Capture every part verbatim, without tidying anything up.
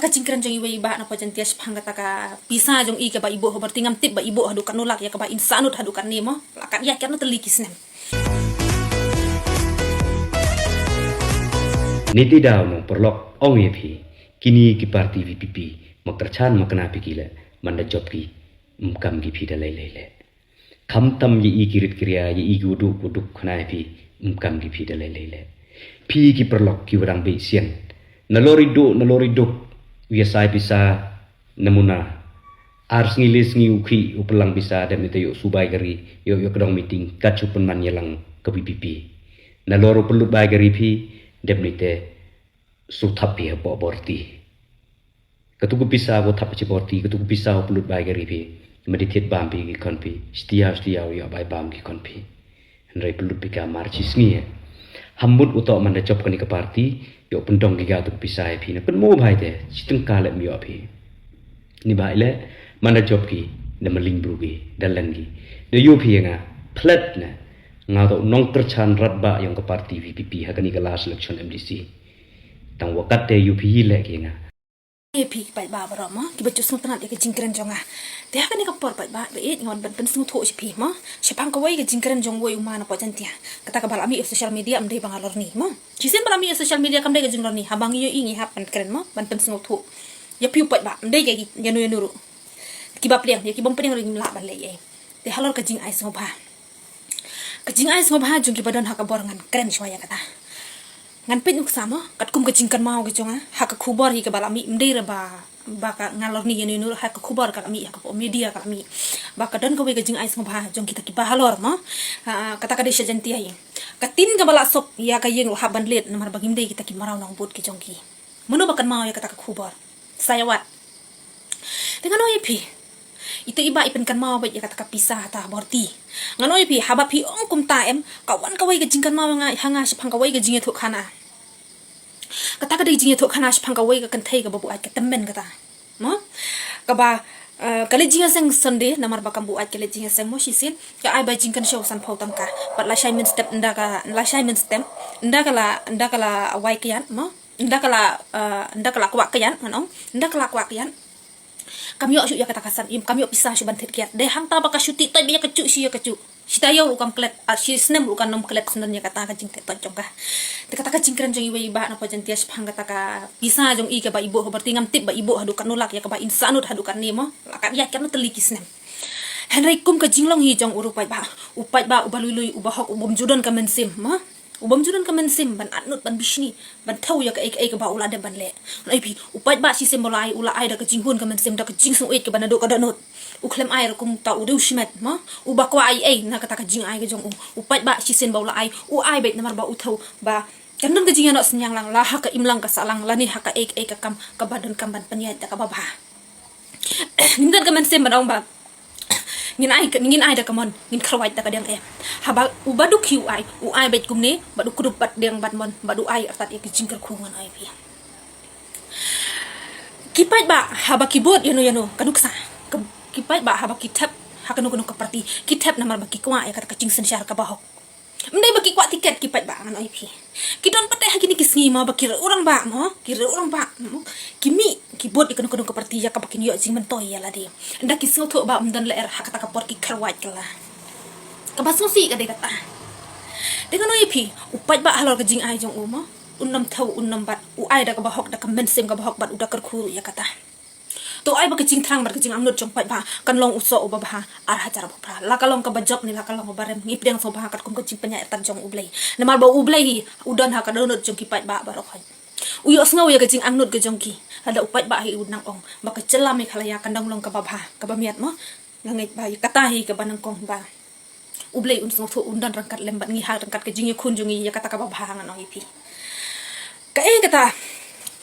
Ka jingkren jong iwei i bah na Pyrthei Jaiñtia shaphang kata ka pisa jong i kaba i buh ha Bharti, ngam tip ba i buh haduh katno lak, ïa kaba in sah nud haduh katne mo. La kat ïa katno tylli ki snem. Niti daw nongpyrlok, ong ïa phi, kine ki parti V P P, ma kyrchan ma kna phi ki leh, man da jop ki, ym kam ki phi da lei lei leh. Khamtam ïa i ki rit ki ria, ïa i ki u duk u duk khnai phi, ym kam ki phi da lei lei leh. Phi ki pyrlok ki wa dang beh sian. Nalor i duk, nalor i duk, u ïa sai pisa, namuna. Ar sngi le sngi u khih, u pynlang pisa, dep nite ïoh subai gari, ïoh, ïoh kdong meeting, kat shu pynman ïa lang ka V P P. Nalor u pynlut bai gari phi, dep nite, su thap phi hapoh Bharti. Katu ka pisa ko thap chi Bharti, katu ka pisa ko pynlut bai gari phi. Madi thied bam phi ki khon phi. Stia, stia, ïa bai bam ki khon phi. Hynrei pynlut phi ka mar chi sngi. Hambut u toh man da jop kani ka parti, ïoh pyndong ki ga tu ka pisa ïa phi na pynmo bhai te, chi tyngka leh ym ïoh phi. Ni bhai leh, man da jop ki, da maling bru ki, da leng ki. Da ïoh phi ïa nga, plet na. Nga toh nongkyrchan rat ba ïong ka parti V P P, ha kani ka last election M D C. Tang wa kat te ïoh phi leh ki nga. Ïa phi paidbah baroh mo, kiba ju sngewtynnat ïa ka jingkren jong nga. Te ha kane ka por paidbah, ba ïeit ngan ban pynsngewthuh sha phi mo. Shaphang kawei ka jingkren jong wei u ma na Pyrthei Jaiñtia. Kata kaba la mih ha social media ym dei ba nga lorni mo. Shisien ba la mih ha social media kam dei ka jinglorni, haba ngi ïohi ngi hap ban kren mo, ban pynsngewthuh. Ïa phi u paidbah, ym dei ïa ki, ïa no ïa no ruh. Kiba pdiang, ïa ki bym pdiang ruh ngim lah ban leh ei. Te halor ka jingai sngewbha. Ka jingai sngewbha jong kiba don ha ka bor ngan kren shuwa ïa kata. Ngan peit nuksa mo, katkum ka jingkynmaw ka jong nga, ha ka khubor hi kaba la mih, ym dei re ba, ba ka nga lorni ïa no ïa no, ha ka khubor ka la mih, ha ka media ka la mih. Ba ka don kawei ka jingai sngewbha jong kita kiba halor mo. Ha, kata ka dei sha Jaiñtia hi. Ka tin kaba la sop ïa ka ïing u hap ban leit namar ba ngim dei kita ki mraw nongbud ki jong ki. Mano ba kynmaw ïa kata ka khubor? Sa ïa wat. Te ngan ong ïa phi. Ita i bah i pynkynmaw beit ïa kata ka pisa ha ta Bharti. Ngan ong ïa phi, haba phi ong kumta em, ka wan kawei ka jingkynmaw ha nga, ha nga shaphang kawei ka jingïathuhkhana. Kata ka dei jingïathuhkhana shaphang kawei ka kynthei kaba buaid ka tymmen kata. Mo? Kaba, eh, ka leit jingïaseng Sunday, namar ba kam buaid ka leit jingïaseng mo shisien, ka ai bai jingkynshew sanphew tyngka. Bad lashai mynstep ynda ka, lashai mynstep, ynda ka la, ynda ka la wai kyiad mo. Ynda ka la, eh, ynda ka la kwah kyiad, ngan ong, ynda ka la kwah kyiad. Kam ïoh shuh ïa kata ka san, im kam ïoh pisa shuh ban thied kyiad. Dei hangta ba ka shu tih toit ba ïa ka juh, shi ïa ka juh. Shi taïew ruh kam klet, ah, shi snem ruh kam nym klet snem ïa kata ka jingthied toit jong ka. Te kata ka jingkren jong iwei i bah na Pyrthei Jaiñtia shaphang kata ka pisa jong i kaba i buh ha Bharti, ngam tip ba i buh haduh katno lak, ïa kaba in sah nud haduh katne mo. La kat ïa katno tylli ki snem. Hynrei kum ka jinglong hi jong u ruh paidbah. U paidbah uba lui lui, uba hok, u bym ju don ka mynsiem mo. U bym ju don ka mynsiem ban atnud, ban bishni, ban thew ïa kaei kaei kaba u la dep ban leh. Ngan ong ïa phi, u paidbah shisien ba u la ai, u la ai da ka jinghun ka mynsiem, da ka jingsngewbha kaba naduh ka dohnud. U khlem ai ruh kumta u riewshimet mo. Uba kwah ai ei na kata ka jingai ka jong u. U paidbah shisien ba u la ai, u ai beit namar ba u thew ba kan don ka jingïanoh synñiang lang, la ha ka imlang ka sahlang, lane ha kaei kaei ka kam kaba donkam ban pynïaid da kaba bha. Ngim don ka mynsiem ban ong ba ngin ai, ngin ai da ka mon, ngin kyrwat da ka diang em. Haba uba duk hi u ai, u ai beit kumne, bad u kdup bad diang bad mon, bad u ai artat ïa ki jingkyrkhu, ngan ong ïa phi. Ki paidbah haba ki bud ïa no ïa no, ka nuksa. Ka, ki paidbah haba ki thep ha kano kano ka parti, ki thep namar ba ki kwah ïa kata ka jingsynshar kaba hok. Ym dei ba ki kwah tiket ki paidbah, ngan ong ïa phi. Ki don pat ha kine ki sngi mo ba ki riew rangbah mo, ki riew rangbah mo. Ki mih, ki bud ïa kano kano ka parti ïa kaba kin ïoh jingmyntoi ïa lade. Ynda ki sngewthuh ba ym don lyer ha kata ka por ki kyrwat kylla. Kaba sngewsih ka dei kata. Te ngan ong ïa phi, u paidbah halor ka jingai jong u mo, un nym thew, un nym bat, u ai da kaba hok, da ka mynsiem kaba hok bad u da kyrkhu ïa kata. To ai ba ka jingthrang bad ka jingangnud jong u paidbah kan long u soh uba bha ar hajar arphew phra. La ka long kaba jop ne la ka long kaba rem, ngi pdiang sngewbha katkum ka jingpynïaid artat jong U Blei. Namar ba U Blei hi u don ha ka dohnud jong ki paidbah baroh khoit. U ïohsngew ïa ka jingangnud ka jong ki. Lada u paidbah hi u nang ong ba ka jylla Meghalaya kan dang long kaba bha, kaba miat mo. Nga ngeit ba ïa kata hi kaba nyngkong ba U Blei un sngewthuh, un don ryngkat lem bad ngi ha ryngkat ka jingïakhun jong ngi ïa kata kaba bha, ngan ong ïa phi. Kaei kata,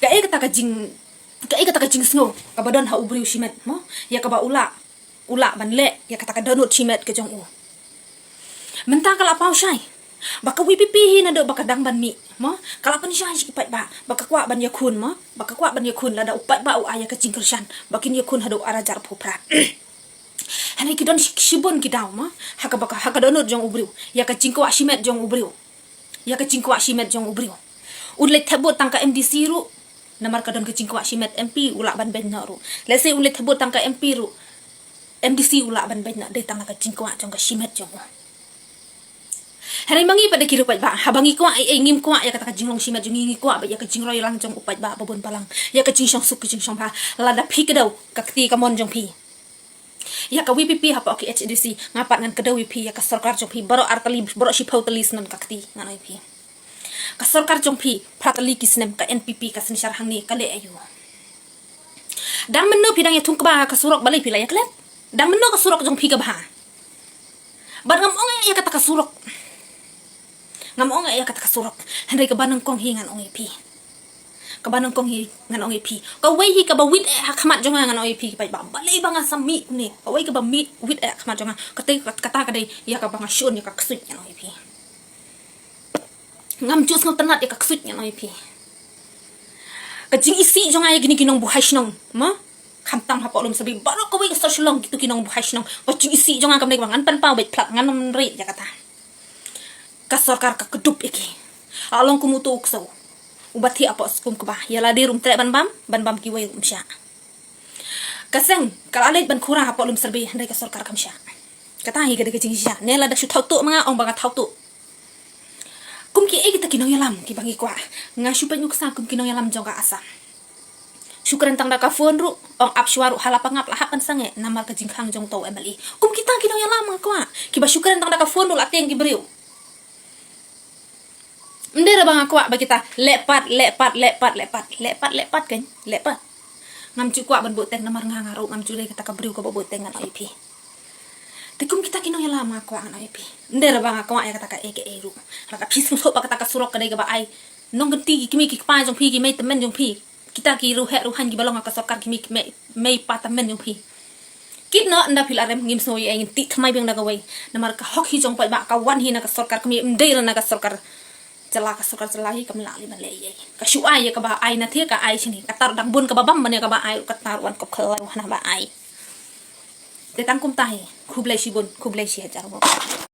kaei kata ka jing, kaei kata ka jingsngew kaba don ha u briew shimet mo, ïa kaba u lah, u lah ban leh ïa kata ka dohnud shimet ka jong u. Mynta ka la paw shai ba ka V P P hi naduh ba ka dang ban mih mo, ka la pynshai sha ki paidbah ba ka kwah ban ïakhun mo, ba ka kwah ban ïakhun, lada u paidbah u ai ïa ka jingkyrshan ba kin ïakhun haduh ar hajar arphew phra. Hynrei ki don shi-, shibun ki daw mo, ha kaba ka, ha ka dohnud jong u briew, ïa ka jingkwah shimet jong u briew. Ïa ka jingkwah shimet jong u briew. Un leit thep vote tang ka M D C ruh, Namar ka don ka jingkwah shimet, M P u lah ban beiñ noh ruh. Lehse u leit thebut tang ka M P ruh, M D C u lah ban beiñ noh, dei tang la ka jingkwah jong ka shimet jong u. Hynrei ma ngi pat da ki riew paidbah, haba ngi kwah ei ei, ngim kwah ïa kata ka jinglong shimet jong ngi, ngi kwah ba ïa ka jingroi lang jong u paidbah ba bun balang, ïa ka jingshong suk ka jingshong bha. Lada phi kdew ka kti ka mon jong phi ïa ka V P P hapoh ki H A D C, nga pat ngan kdew ïa phi ïa ka sorkar jong phi, baroh ar tylli, baroh shiphew tylli snem ka kti, ngan ong ïa phi. Ka sorkar jong phi phra tylli ki snem, ka N P P ka synshar hangne ka leh aïu? Dang mynno phi dang ïa thung kba ka surok, balei phi la ïa klet? Dang mynno ka surok jong phi ka bha? Bad ngam ong ïa kata ka surok, ngam ong ïa kata ka surok, hynrei kaba nyngkong hi ngan ong ïa phi. Kaba nyngkong hi ngan ong ïa phi. Kawei hi kaba wit eh ha khmat jong nga, ngan ong ïa phi ki paidbah. Balei ba nga sa mih kumne? Kawei kaba mih wit eh ha khmat jong nga, kata, kata ka dei ïa kaba nga shun ïa ka ksuid, ngan ong ïa phi. Ngam ju sngewtynnat ïa ka ksuid, ngan ong ïa phi. Ka jingisih jong nga ïa kine ki nongbuhai shnong, ma? Khamtam hapoh Lum Syrbi, baroh kawei ka sor Shillong, kito ki nongbuhai shnong. Ka jingisih jong nga kam dei kaba ngan pynpaw beit, phlak, ngan ym rieh ïa kata. Ka sorkar ka kdup ïa ki. Ka long kum uto u ksew uba thiah hapoh skum kba, ïa lade ruh um treh ban bam, ban bam kiwei ruh um shah. Ka seng ka la leit ban khura hapoh Lum Syrbi, hynrei ka sorkar kam shah. Kata hi ka dei ka jingshisha. Ne lada shu thaw tuh ma nga, ong ba nga thaw tuh. Kum kiei kita ki nongïalam kiba ngi kwah? Nga shu peit nuksa kum ki nongïalam jong ka Assam. Shu kren tang da ka phone ruh, ong ap shuwa ruh ha la pangap la hap ban sangeh namar ka jingkhang jong uto u M L A. Kum kita ki nongïalam nga kwah, kiba shu kren tang da ka phone ruh la tieng ki briew. Ym dei re ba nga kwah ba kita leh pat, leh pat, leh pat, leh pat, leh pat, leh pat, kan, leh pat. Ngam ju kwah ban buh teng namar nga, nga ruh ngam ju dei kata ka briew kaba buh teng, ngan ong ïa phi. Te kum kita ki nongïalam nga kwah, ngan ong ïa phi. Ym dei re ba nga kwah ïa kata kaei kaei ruh. Lada phi sngewthuh ba kata ka surok ka dei kaba ai nongkynti, ki kmie ki kpa jong phi, ki mei tymmen jong phi, kita ki riewheh riewhaiñ kiba long ha ka sorkar, ki mei, mei, mei pa tymmen jong phi, kit noh. Ynda phi la rem, ngim sngew ei ei, ngin tih thymmai biang da kawei. Namar ka hok hi jong paidbah ka wan hi na ka sorkar kmie, ym dei re na ka sorkar jylla. Ka sorkar jylla hi kam lah lei ban leh ei ei. Ka shu ai ïa kaba ai na thiah, ka ai shane. Kata ruh dang bun kaba bam ban ïa kaba ai ruh, kata ruh wan kop khlaiñ hana ba ai. Te tang kumta hi. Khublei shibun, khublei shi hajar nguh.